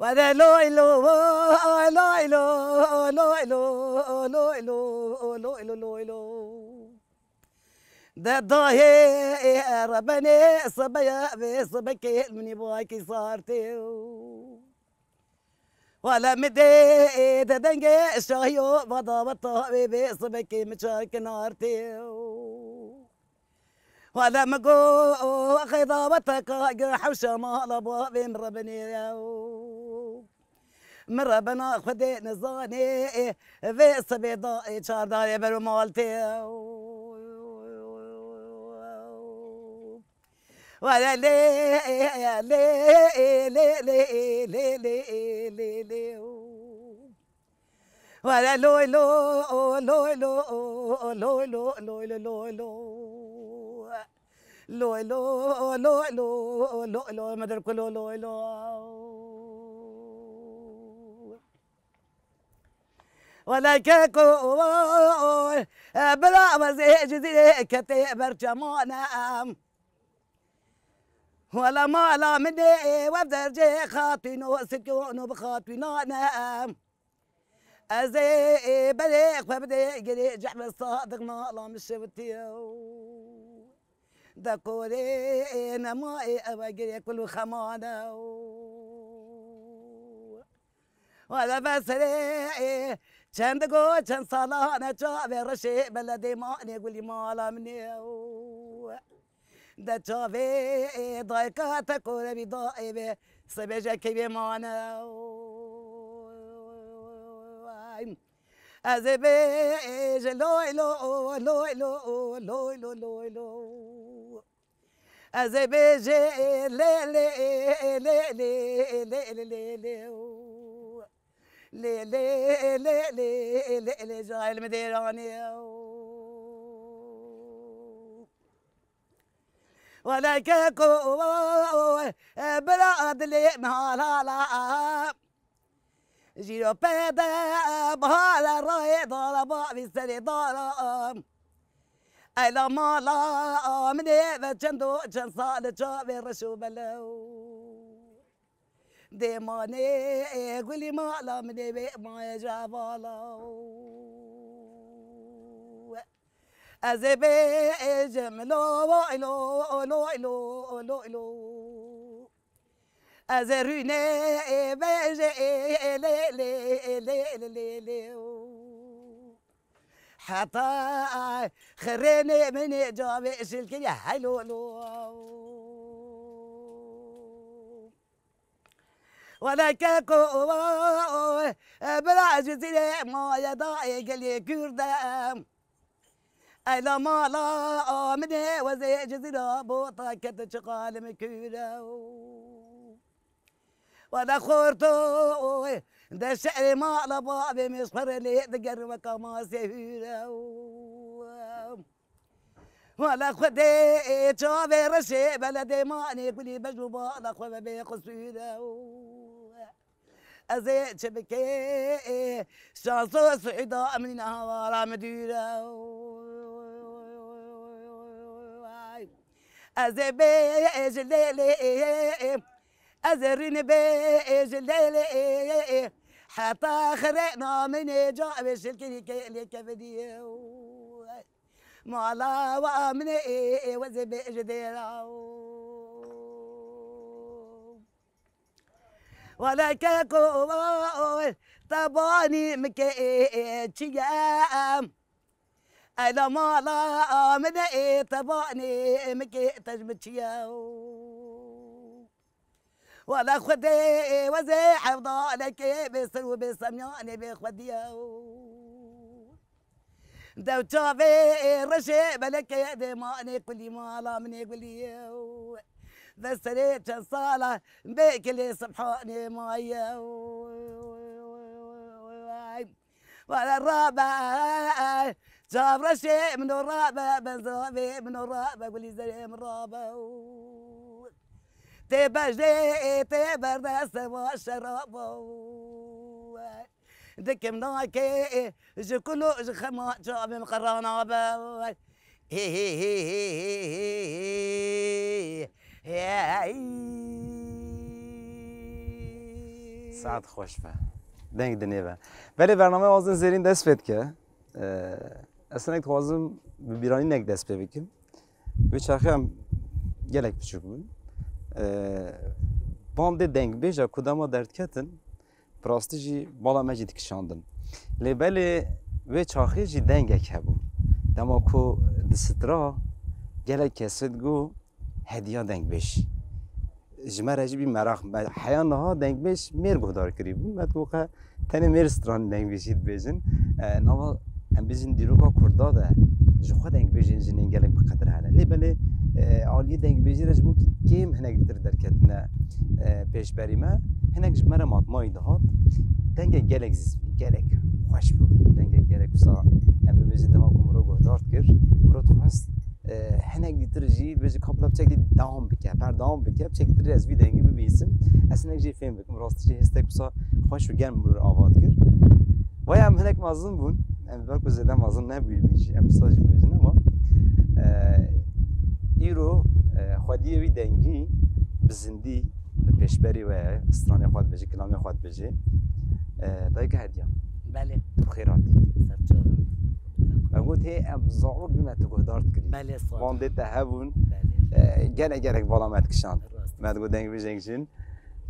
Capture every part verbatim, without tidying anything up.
Ere loy lo, loy lo, loy lo, loy lo, loy lo, loy lo. De dahê rebenê sibeya vê sibekê minî bakî sartê. Wala mi dê de dengê şahiyo vada vata vê vê sibekê mi çar kinartê. Wala mi go xeyda vata ka gir hewşa mala bavê mi rebenê. Mi rebena Xwedê nizanê vê sibê da çardarê ber û mal tê. Were lê, lê, lê, lê, lê, lê, lê, lê, lê. Were loy lo, loy lo, loy lo, loy lo, loy lo. Loy lo, loy lo, loy lo, medir ku lo, loy lo. Wele keko, bira wezê Cizîrê ketê ber çemane. Wele mala min ê we dercê xatûno, sikûno bi xatûnane. Ez ê berê xwe bidê girê cehve sadiq mala min şewitiyo. De korê nema ê ewe girê kul û xemane. Wele veserê çend go çend salane çavê reşê beledê manê gulî mala min ê. De çavê dayka te kore bî dayê vê sibê je keyvê mane. Ez ê bêje loy lo, loy lo, loy lo, loy lo. Ez ê bêje lê lê, lê lê, lê lê, lê lê. Lê lê, lê lê, lê lê, cahil mi dêranê. Wele keko, bira dilê min halala. Jîro pede bahare rayê dara bavî serê dara. Eyla mala min ê ve çend û çend sal çavê reş û belew. Dêmanê gulî mala min ê bê maye cavala. Ez ê bêjim lo, lo, lo, lo, lo, lo. Ez ê rûnê bêje lê, lê, lê, lê, lê, lê. Heta xirênê min ê cavê şilkiriye heylo lo. Wele keko, bira Cizîrê maye dayê gelê Kurde. Eyla mala min ê wezê Cizîra bota ket çiqal min kûre. Wele xorto de şerê mala bavê min ji xwe re lê diger weka masê hûre. Wele Xwedê çavê reşê beledê manê kulî bej û bala xwe ve bê qisûre. Ez ê çi bikê şanso suhîda min hawara min dûre. Ez ê bêje lê lê, ez ê rînê bêje lê lê, heta xirêna min ê cavê şilkirî kê lê kevidî. Mala wa min ê, ê wezê bêje dêra. Wele keko, tebanî min kê çi ye? Eyla mala min ê, tebanî min kê te ji min çi ye? Wele Xwedê wezê hevdalekê bê ser û bê semyanê bê xwedî ye. Dew çavê reşê belekê dêmanê kulî mala min ê gulî ye. Ve serê çend sala bê kilê sibhanê maye. Wele rabe, çavreşê min o rabe, benzavê min o rabe, gulî zerê min rabe. Tê bejê, tê berde sewa şerabo. Dikim nake, ji kul û ji xema çavê min qerana be. Hê, hê, hê, hê, hê, hê, hê, hê, hê. Saet xweş be. Deng dinê be. Belê bernameya Wazin Zêrîn dest pê dike. Ee, ez hinek dixwazim bi bîranînek dest pê bikim. Wê çaxê em gelek biçûk bûn. Ee, bandê dengbêja ku dema derdiketin, bi rastî jî bala me jî dikişandin. Lê belê wê çaxê jî dengek hebû. Dema ku disitira gelek kesê digot, hediya dengbêj. Ji me re jî bî meraq. Me heya niha dengbêj mêr guhdar kirî bû. Me digot qe tenê mêr stranên dengbêjî dibêjin. E, nava em bêjin dîroka Kurda de ji xwe dengbêjên jinên gelek bi qedir hene. Lê belê, e, aliyê dengbêjî re ji bo kêm hinek dîtir derketine, e, pêşberî me. Hinek ji me re matmayî dihat. Dengek gelek zîz bî, gelek xweş bû. Dengek gelek wisa em bibêjin dema ku mirov guhdar dikir, mirov dixwest e, hinek dîtir jî bêjî ka bila biçek dî dewam bike, berdewam bike, biçek dîtir ez vî dengî bibîsim. Ez hinek jî fêm bikim. Rastî jî hêstek wisa xweş û germ mirov ava dikir. Vay em hinek mezin bûn. Em ber ku zêde mezin nebûyî jî em wisa jî bêjin ama, e, îro, e, xwediyê wî dengî bi zindî li pêşberî we ye. Stranê xwe dibêjî, kilamê xwe dibêjî. E, dayika Hediya. Belê. Tu bi xêr hatî. Ser çavan. Me got hê em zarok bî me tu guhdar dikirî. Belê, sağ ol. Bandê te hebûn. Belê. E, gelek gelek bala me dikişand. Rast. Me digot deng bijeng jin.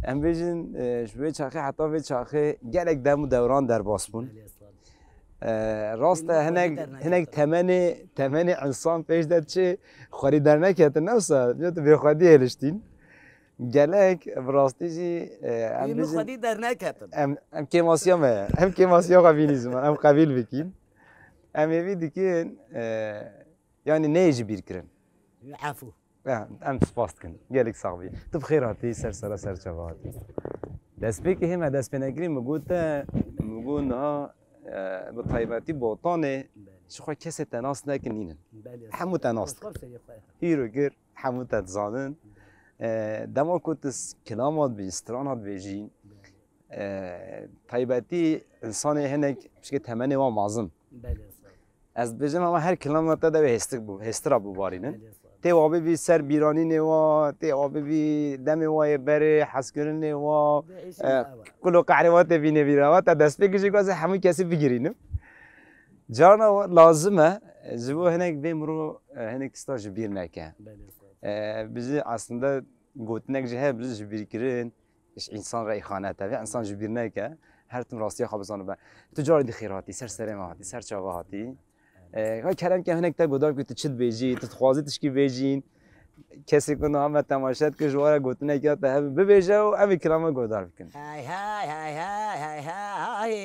Em bêjin, e, ji vê çaxê heta vê çaxê gelek dem û dewran derbas bûn. Belê, sağ ol. E, rast e, hinek, hinek temenê, temenê insan pêş de diçe xwerî derneketin, ne wisa, ya tu bêxwedî hêliştîn. Gelek, bi rastî jî, e, em Ê min bêjin, xwedî derneketin. Em, em kêmasiya me ye. Em kêmasiya xwe vînî ziman, em qebîl bikîn. Em êvî dikin, e, yanî neyê ji bîr kirin. Efû. Ya, em spas dikin. Gelek sax bî. Tu bi xêr hatî, ser sera ser çava hatî. Destpêkê hê me dest pê nekirî, min got te, min got niha, e, bi taybetî Botanê, Belê. Ji xwe kesê te nas nekin nînin. Belê. Hemû te nas dikin. Xweş serê xwe. Hîro kir, hemû te dizanin. E, dema ku tu s-, kilama dibêjî, strana dibêjî, e, taybetî insanê hinek pişkê temenê wan mezin. Belê, sağ ol. Ez dibêjim ama her kilama te de wê hêstik bû, hêstira bibarînin. Belê, sağ ol. Tê wa bibî ser bîranînê wa, tê wa bibî demê wa yê berê, hezkirinê wa, Be, e, ewa. Kul û qehrê wa tê bînê bîra wa, te destpêkê jî ku ez ê hemû kesî bigirînim. Carna lazim e, ji bo hinek vê mirov, e, hinek tişta ji bîr neke. Belê, sağ ol. E, bijî aslında gotinek jî heye, bijî ji bîrkirin, ji însan re îxanet e. Vê însan ji bîr neke, her tim rastiya xwe bizanibe. Tu carê dî xêr hatî, ser serê me hatî, ser çava hatî. E, ha kerem ke hinek te guhdar bike, tu çi dibêjî, tu dixwazî tişkî bêjîn. Kesê ku niha me temaşe dike, ji we re gotinek ya te hebe, bibêje û em ê kilama guhdar bikin. Hey, hey, hey, hey, hey, hey.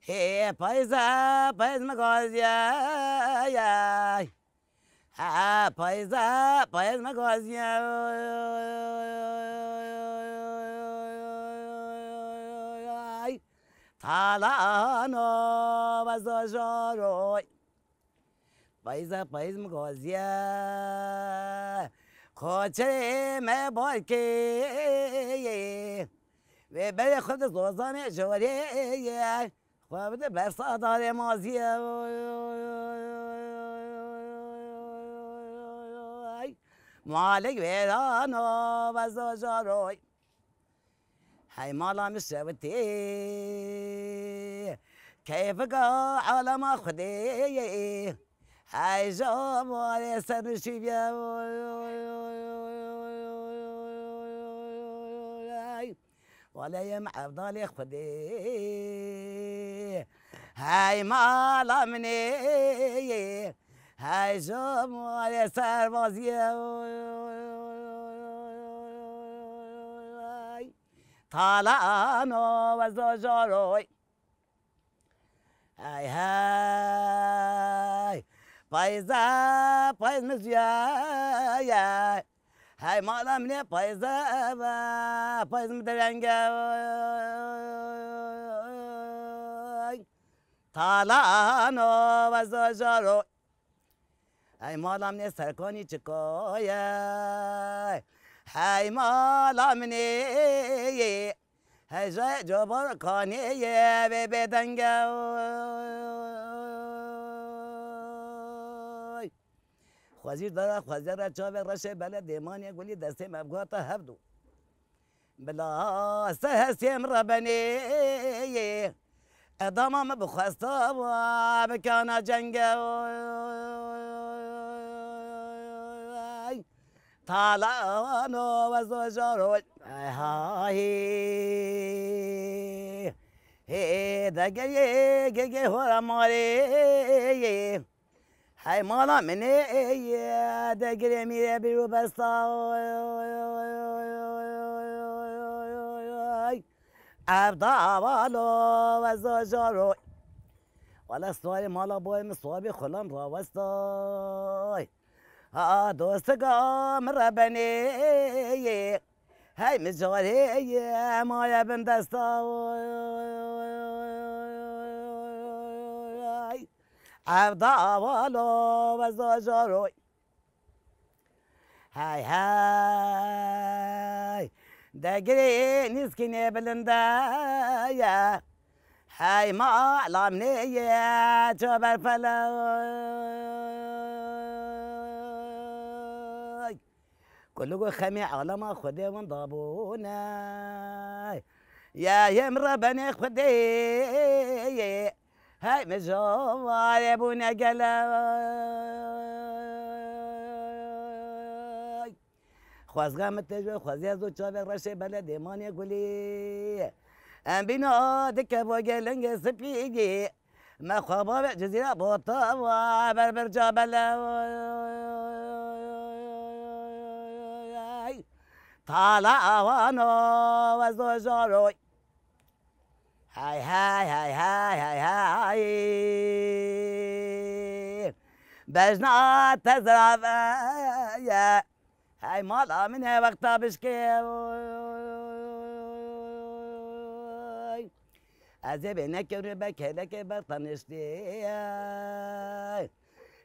Hê payza, payz me gaziye, yay. He payza, payz me gaziye, yay. Talano bezo jaroy. Payza payz min gaziye, xo çirê me bar kê. Wê berê xwe di zozanê jorê ye, xwe bide bersa darê maziye. Malik vêrano bezo jaroy. Hey mala min şewitê, keyfika alema Xwedê. Hey ji avarê ser nişîbiye. Waleyê min evdalê Xwedê. Hey mala min ê, hey ji avarê serbaziyê. Talano bezo jaroy. Hey hey. Payze, payz min zuyaye. Hey mala min ê payze be. Payz min derenge. Talano bezo jaroy. Hey mala min ê serkanî çikaye. Hey mala min ê. Hey jayê cobar kanê ye vê bêdenge. Xwezîr dara xwezîr re çavê reşê bele dêmanê gulî destê me bigota hevdu. Bila se hestê min rebenê, edama min bixwesta wa bikana cenge. Talano wezo jaro, ay hay. Hê degeriye gege hora marê. Hey mala min ê, ê, degirê mîrê bîr û besta. Ev davalo wezo jaro. Wala siwarê mala boyê min siwabê xulam rawestay. Ha dostika min rebenê. Hey mijarê ye maye bin desta. Ev davalo wezo jaro. Hey hey. Degirê nîskînê bilinde ye. Hey malam nê ye çober felay. Kulû xemê alema Xwedê winda bûne. Ya yê min rebenê Xwedê. Hey mijarê bûne gelek. Xwezga min tê ji xwezê ez û çavê reşê bele dêmanê gulî. Em bîna dike bo gelingê spîgî. Me xwe bavê cizîra bota wa ber birca bele. Tala awano wezo jaroy. Hay hay hay hay hay hay. Bejna te zirave ye. Hey mala min e wexta bişkê. Ez ê bê nekewrê be kelekê ber taniştê.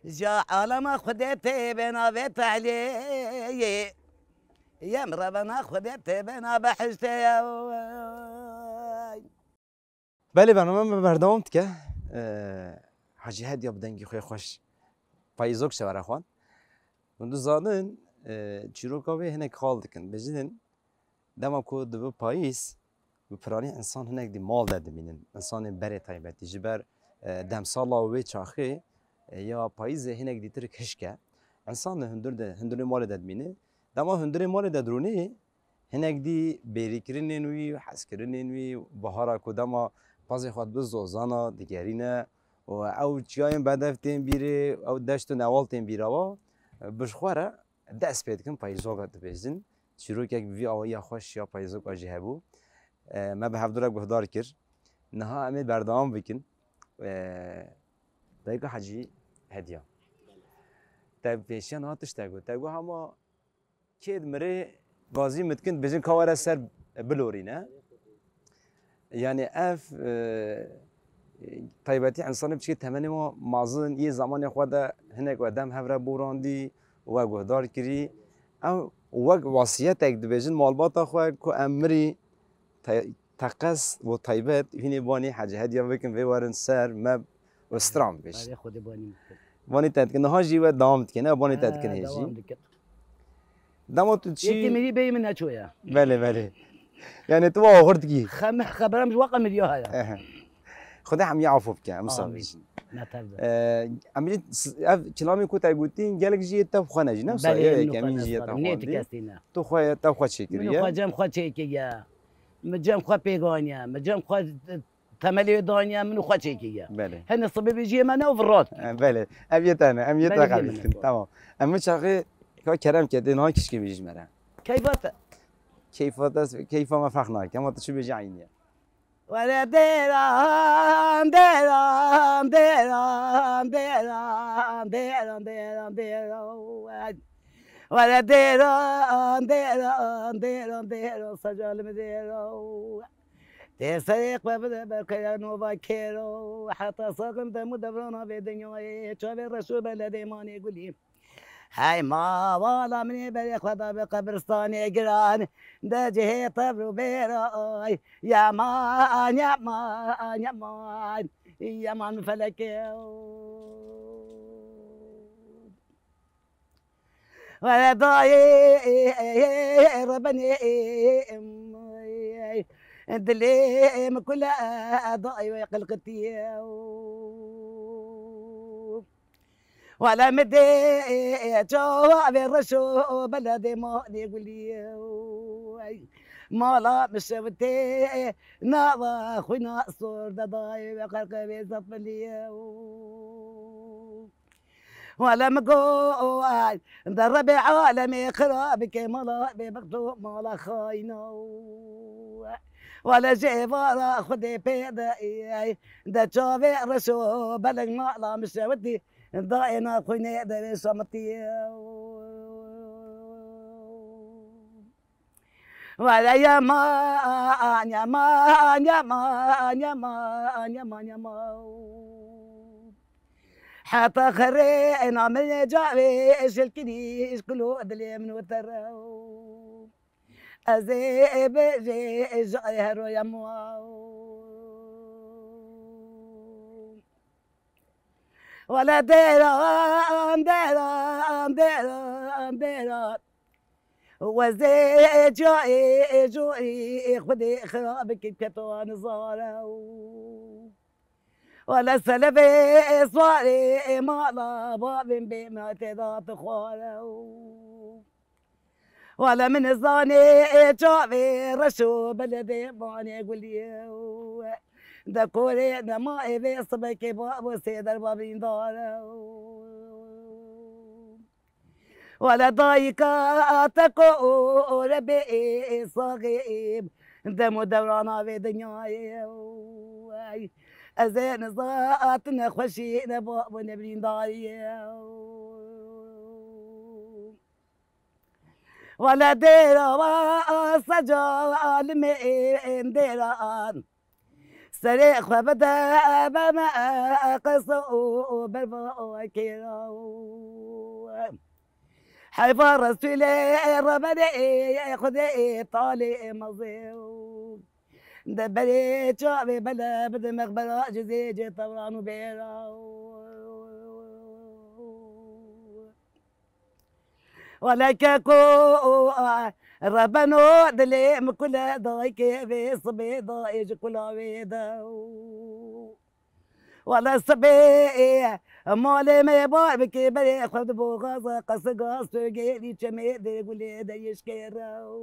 Ja alema Xwedê tê bê navê tehliyê. Yem revena Xwedê tê bê na behiştê. Belê, bername me berdewam dike. Ee, Hacî Hediya bi dengê xwe xweş payîzok şevere xwan. Hûn dizanin, ee, çîroka wê hinek xal dikin. Bêjin, dema ku dibe payîz, bi piranî însan hinek dî mal de dimînin. Însanên berê taybetî. Ji ber, ee, demsala wê çaxê, ee, ya payîzê hinek dîtir hişk e. Însan di hundir de, hundirê malê de dimîne. Dema hundirê malê de dirûnê, hinek dî bêrîkirinên wî, hezkirinên wî, bahara ku dema pezê xwe dibe zozana, digerîne û ew çiyayên bedev tên bîrê, ew deşt û newal tên bîra wa, bi ji xwe re dest pê dikin, payîzoka dibêjin. Çîrokek bi vî awayiya xweş ya payîzoka jî hebû. E, me bi hevdû re guhdar kir. Niha em ê berdewam bikin. E, Dayika Hecî Hediya. Te pêşiya niha tiştek got. Te got hema kê dimirê gazî min dikin, dibêjin ka were ser bilorîne. Yani ev, e, taybetî însanê biçikê temenê me mazin, yê zemanê xwe de hinek we dem hev re borandî, we guhdar kirî. Ew wek wasiyetek dibêjin malbata xwe ku em mirî te-, teqez û taybet hînê banî Hecî Hediya bikin, vê werin ser me û stran bibêjin. Erê, Xwedê banî min bikin. Banî te dikin. Niha jî we dewam dike, ne? Banî te dikin hê jî. Dewam dikin. Dema tu çi Yekê mirî bêyî min neçoye. Belê, belê. Yani tu wa oxir dikî. Xem-, xeberam ji waqa miriya heye. Ehe. Xwedê hemiya afû bike, em sağ Amîn. Bêjin. Ne tev de. Ee, em jî s-, ev kilamê ku te gotî, gelek jî yê tev xwe ne jî, ne wisa? Belê, yê min yekemîn xwe jî yê ne tev xwe ne xwe ne. Tikeş tîne. Tu xwe yê tev xwe çêkiriye. Min xwe cem xwe çêkiriye. Min cem xwe pêganiye. Min cem xwe temelê wê daniye, min û xwe çêkiriye. Belê. Hene sibê bêjiyê me ne û virat. E, belê. Ev yê te ne, em yê te Belê, yê qebîl min dikin. E. Tamam. Em min çaxê ka kerem ke dê niha kişkê bêjî me re. Keyfa te. Keyfa te, keyfa me ferq nake. Ama tu çi bêjî eynî ye. Were dêran, dêran, dêran, dêran, dêran, dêran, dêran. Were dêran, dêran, dêran, dêran, seca li min dêran. Tê serê xwe bide ber qeya nova kêro. Heta saxim dem û devrana vê dinyayê. Çavê reş û beledê manê gulî. Hey mawala min ê berê xwe da bi qebristanê giran. De cihê tevr û bêray. Yaman, yaman, yaman. Yaman min felekê. Were dayê, rebenê. Dilê min kule dayê wê qilqitiye. Wele min dê çawa vê reş û beledê manê gulî. Mala min şewitê nava xwîna sor de dayê wê qelqê wê zefilî. Wele min got, de Rebê alemê xira bike mala bêbext û mala xayna. Wele ji êvara Xwedê pê de, de çavê reş û beleng mala min şewitî, dayê na xwînê de wê şamitî. Wele yema, yema, yema, yema, yema, yema. Heta xerê ena min cavê şilkinî, ji kilo dilê min wetere. Ez ê bêjê ji heroya min. Wele dêran, dêran, dêran, dêran. Wezê cayê, cayê Xwedê xira bikî keto nizare. Wele selevê swarê mala bavên bê me tê da tu xware. Wele min zanê çavê reş û beledê manê gulî. De korê nema ê vê sibekê babo sê derba bîndare. Wele dayika te ko û rebê ê saxê ê dem û dewrana vê dinyayê. Ez ê niza tine xweşî ne babo ne birîndariyê. Wele dêra wa seca alimê ên dêra an. Serê xwe bide be me qesa û berva kêra. Heyfa Resûlê Rebenê Xwedê talê mezê. De berê çavê bele bide mexbera ji zêcê tewran û bêra. Wele keko rebeno dilê min kule dayikê vê sibê dayê ji kula wê de. Wele sibê malê me bar bikê berê xwe di boxaza qesiga sogêlî çemê dê gulê de yişkê rew.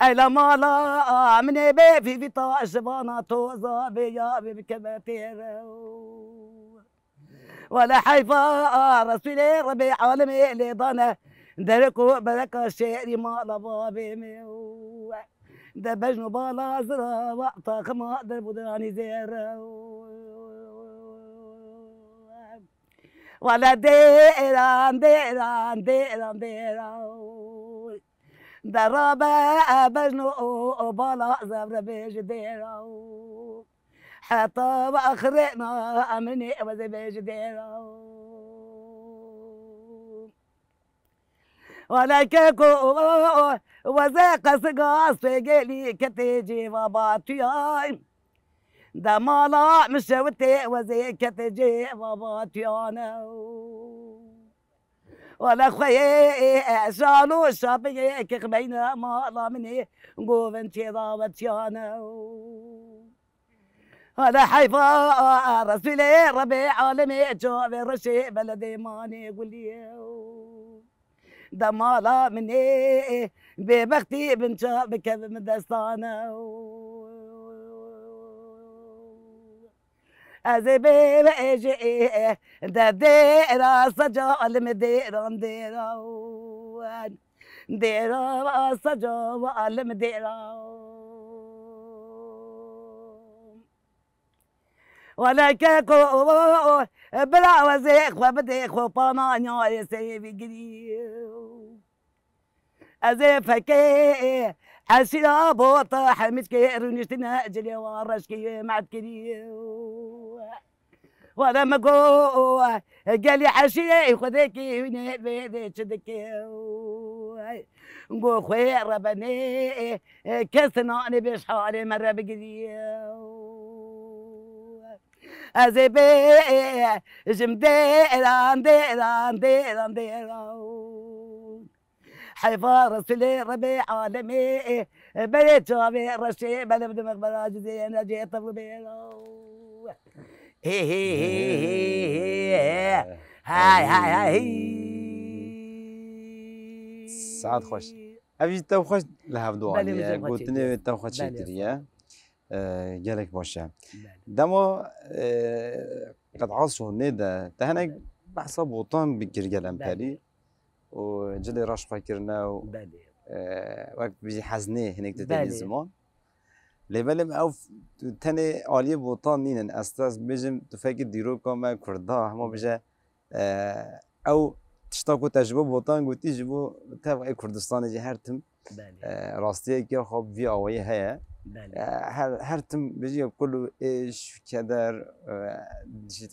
Eyla mala min ê bê vîvîta ji vana toza bê ya bê bikeve têre. Wele heyfa Resûlê Rebê alemê lê dane derek û bereka şêrî mala bavê min. De bejn û bala zira wa taxima derbû diranî zêre. Wele dêran, dêran, dêran, dêran. De rabe bejn û bala zevre bêji dêra. Heta ve axirê na eminê wezê bêji dêra. Wele keko weze qesiga sogêlî ketê cêva batuyan. De mala min şewitê wezê ketê cêva batuyane. Wele xweyê şal û şapiyê kixmeyne mala min ê govin çêda wetiyane. Hele heyfa Resûlê Rebê alemê çavê reşê beledê manê gulî. De mala min ê bêbextî bin çav bikevim destane. Ez ê bê ve ê ji ê de dêra seca alim dêran dêran. Dêra seca alim dêran. Wele keko bira wezê xwe bidê xwe pana niyarê seyê vî girî. Ez ê fekê eşîra bo te hemîskê rûniştine cilê wa reşkê mehd kirî. Wele min got, gelî eşîrê Xwedêkî hûnê vê dê çi dike? Got, xwê rebenê kes nanê bêş halê me re bigirî. Ez ê bê jim dêran, dêran, dêran, dêran. Heyfa Resulê Rebê alemê, berê çavê reşê, belê bi dimexbera cizê, necê tevlibê. Hê, hê, hê, hê, hê, hê. Hay, hay, hay, hî. Saet xweş. Ev jî tev xweş li hev du Belê, anî ye. Gotinê wê tev xwe çêkiriye. Ee, gelek baş e. Belê. Dema, e, qet asr û nê de te hinek Belê. behsa Botan bikir gelemperî. Belê. Û cilê reş xwe kirine û, Belê. e, wek bijî heznê hinek di tênî Belê. ziman. Lê belê ew tenê aliyê Botan nînin. Ez, ez bêjim tufekî dîroka me Kurda, hema Belê. bije, e, ew tişta ku te ji bo Botan gotî, ji bo tev ê Kurdistanê jî her tim, Belê. e, rastiyeke xwe vî awayî heye. Belê. E, her, her tim bijî kul û êş, keder, e, ji,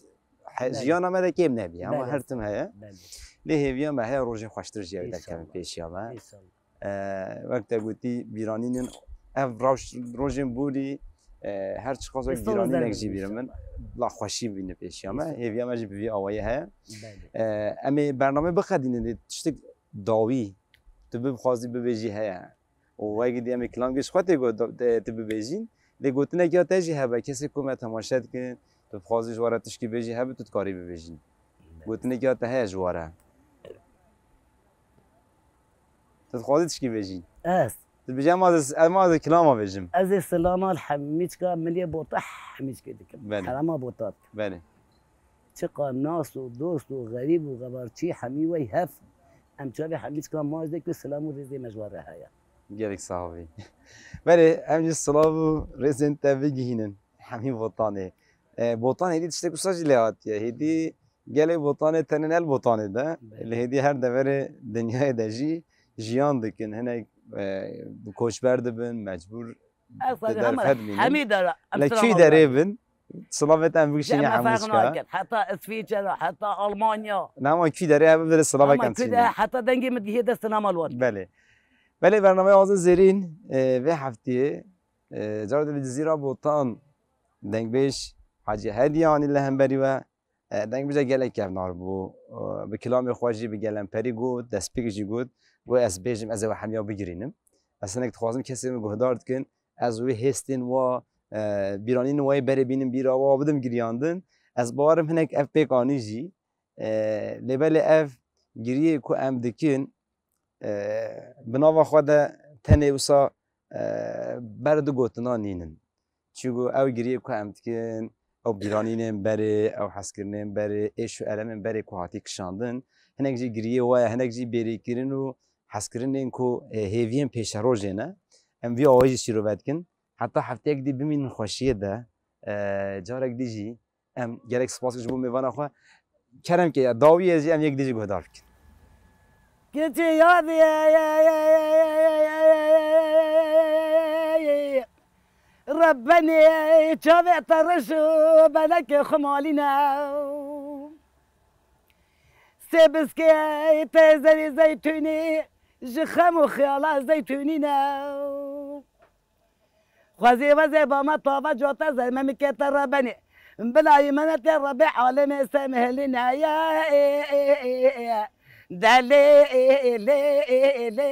he, Belê. jiyana me de kêm nebî, ama Belê. her tim heye. Belê. Lê hêviya me heye rojê xweştir jî ew derkevin İnşallah. pêşiya me. İnşallah. E, wek te gotî, bîranînin ev rewş-, rojên borî, e, her çiqas wek Êsal bîranînek zerrî jî bîr min, inşallah. la xweşî bîne pêşiya me. Êsal. Hêviya me jî bi vî awayî heye. Belê. E, em ê bername biqedînin, lê tiştek dawî tu bibixwazî bibêjî heye. Û wek dî em ê kilamkê ji xwe tê got, de, tu bibêjîn. Lê gotineke ya te jî hebe, kesê ku me temaşe dikin, tu dixwazî ji we re tişkî bêjî hebe, tu dikarî bibêjîn. Belê. Gotineke ya te heye ji we re. Tu dixwazî tişkî bêjî? Ez. Tu bêje, em ez, em ez kilama bêjim. Ez ê silama li hemîçka milê Bota hemîçkê dikim. Belê. Herema Botat. Belê. Çiqa nas û dost û xerîb û xebarçî hemî wey hev. Em çavê hemîçka maç dikin, silam û rêzê me ji we re heye. Gelek sax bî. Belê, em jî silav û rêzên te bigihînin hemî Botanê. E, Botan hêdî tiştek wisa jî lê hatiye. Hêdî Gelê Botanê tenê ne li Botanê de, Belê. lê hêdî her deverê dinyayê de jî jiyan dikin. Hinek, e, koçber dibin, mecbûr Ez di hema derfet bînin. hemî dera, em Li kî derê bin, silavê te em bikişîne hemû çika. Heta Îsviçre, heta Almanya. Ne, ama kî derê ev bire silavek Ama em kî çîne. de, heta dengê min dihê dest nama li wan. Belê. Belê, bernameya Azê Zêrîn, e, vê heftiyê, e, cara di li Cizîra Botan dengbêj Hacî Hediyanî li hemberî we. E, dengbêje gelek kevnar bû. E, bi kilamê xwe jî bi gelemperî got, destpêk jî got, got, ez bêjim, ez ê we hemiya bigirînim. Ez hinek dixwazim kesê min guhdar dikin, ez wê hêstên wa, e, bîranîn wa yê berê bînim bîra wa bidim giriyandin. Ez bawerim hinek ev pêk anî jî. E, lê belê ev giriyê ku em dikin, e, bi nava xwe de tenê wisa, e, ber du gotina nînin. Çigo ew giriyê ku em dikin, ew bîranînên berê, ew hezkirinên berê, êş û elemên berê ku hatî kişandin, hinek jî giriyê we ye, hinek jî bêrîkirin û hezkirinên ku, e, hêviyên pêşerojê ne. Em vî awayî jî şîrove dikin. Heta hefteyek dî bimînin xweşiyê de, e, carek dî jî em gelek spas ji bo mêvana xwe. Kerem ke ya dawiyê jî em yek dî jî guhdar bikin. Keçê yadê Rebbenê çavê te reş û belekê xumalîne. Sê biskê te zerê zeytûnê ji xem û xiyala zeytûnî ne. Xwezê wezê ba me tava cota zer me mikete Rebbenê. Bilayê me ne tê Rebê alemê se mehlinaya. Delê lê lê.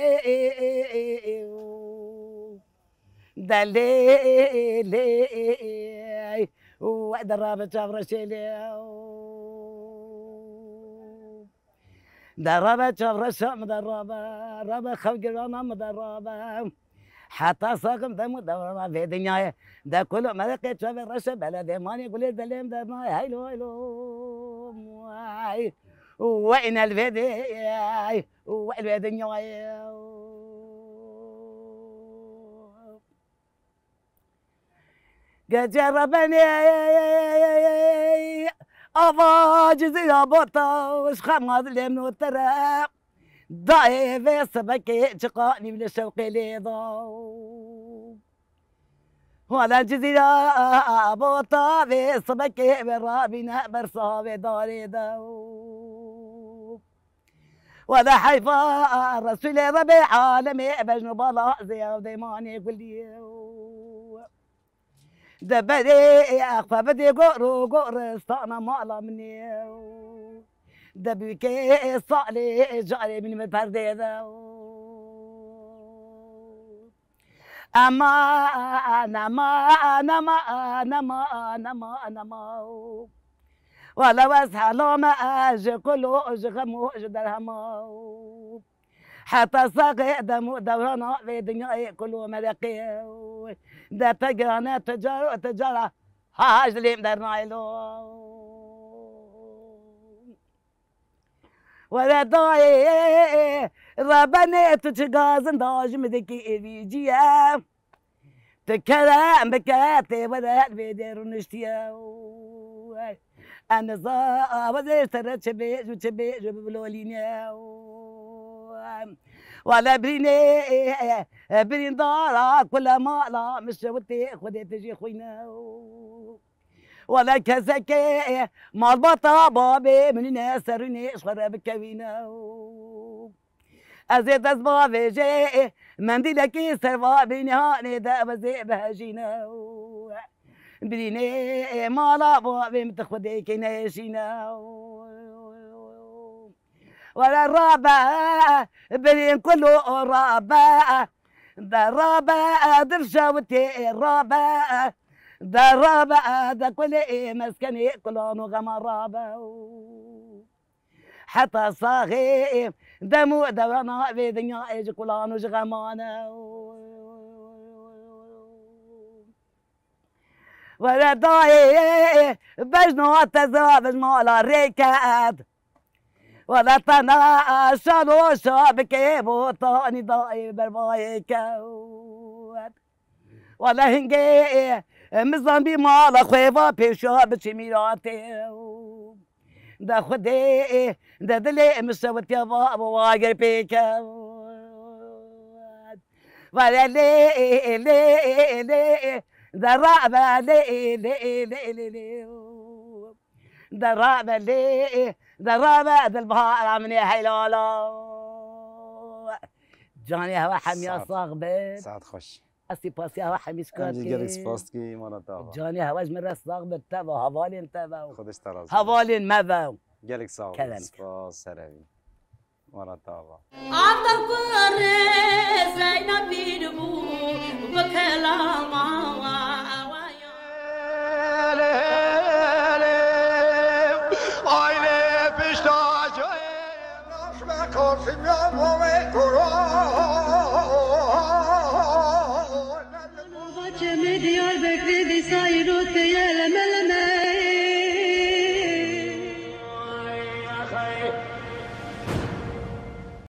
Delê lê. We derabe çavreşê lê. Derabe çavreşa min derabe, rabe xew girana min derabe. Heta saxim dem û dewrana vê dinyayê. De kul û mereqê çavê reşe bele dêmanê gulê delêm de may heylo heylo. Ay. We inel vê de, ay. We el vê dinyayê. Gece Rebbenê ava Cizîra Bota ji xema dilêm notere. Dayê vê sibekê çiqa nîv li şewqê lê da. Wala Cizîra Bota vê sibekê vê rabîne bersa vê darê de. Wele heyfa Resûlê Rebê alemê bejn û bala zêya û dêmanê gulî. De berê xwe bidê gor û goristana mala min ê. De bûkê salê carê min bi perdê de. Ema, nema, nema, nema, nema, nema. Wele wez helame, ji kul û ji xem û ji derhema. Heta saxê dem û dewrana vê dinyayê kul û mereqê. De te girane, te car û te cara, ha, ha, ji lêm dernayê lo. Were dayê, rebenê tu çi gazin da ji min dikî êvî ciye. Tu kerem bike tê were vê dê rûniştiye. Em niza wezê ji te re çi bêj û çi bêj û bibilolîne. Wele birînê, birîndara kule mala min şewitê Xwedê tu jî xwîne. Wele kesekê malbata babê min nîne serûnê ji xwe re bikewîne. Ez ê dest bavêjê mendîlekî ser va bînî hanê de ez ê bihejîne. Birînê mala bavê min tu Xwedê kê nehêşîne. Were rabe, birîn kul û rabe. De rabe, dirşewitê rabe. De rabe, de kulê meskenê kulan û xema rabe. Heta saxê dem û dewrana vê dinyayê ji kulan û ji xeman e. Were dayê, bejna te zavij mala rêket. Wele te na şalo şa bike botanî dayê berbayê kewt. Wele hingê min zanbî mala xwe va pêşa biçî mîratê. De Xwedê, de dilê min şewitiya va, va, va ger pê kewt. Wele lê, lê, lê, de rabe lê, lê, lê, lê, lê. De rabe lê, de rabe dilbara min ê heylala. Canê hewa hemiya sax be. Saet xweş. Ez spasiya we hemî ji kar Em jî gelek dikim. Spas dikî, mala te ava. Canê hewa ji min re sax be, te ve, hevalên te ve. Xwedê ji te razî be. Hevalên me ve. Gelek sax be. Kerem. Spas, serevî. Mala te ava. After kurê Zeynep pîr bû, bi kelama wa, wa ya. Aile pişta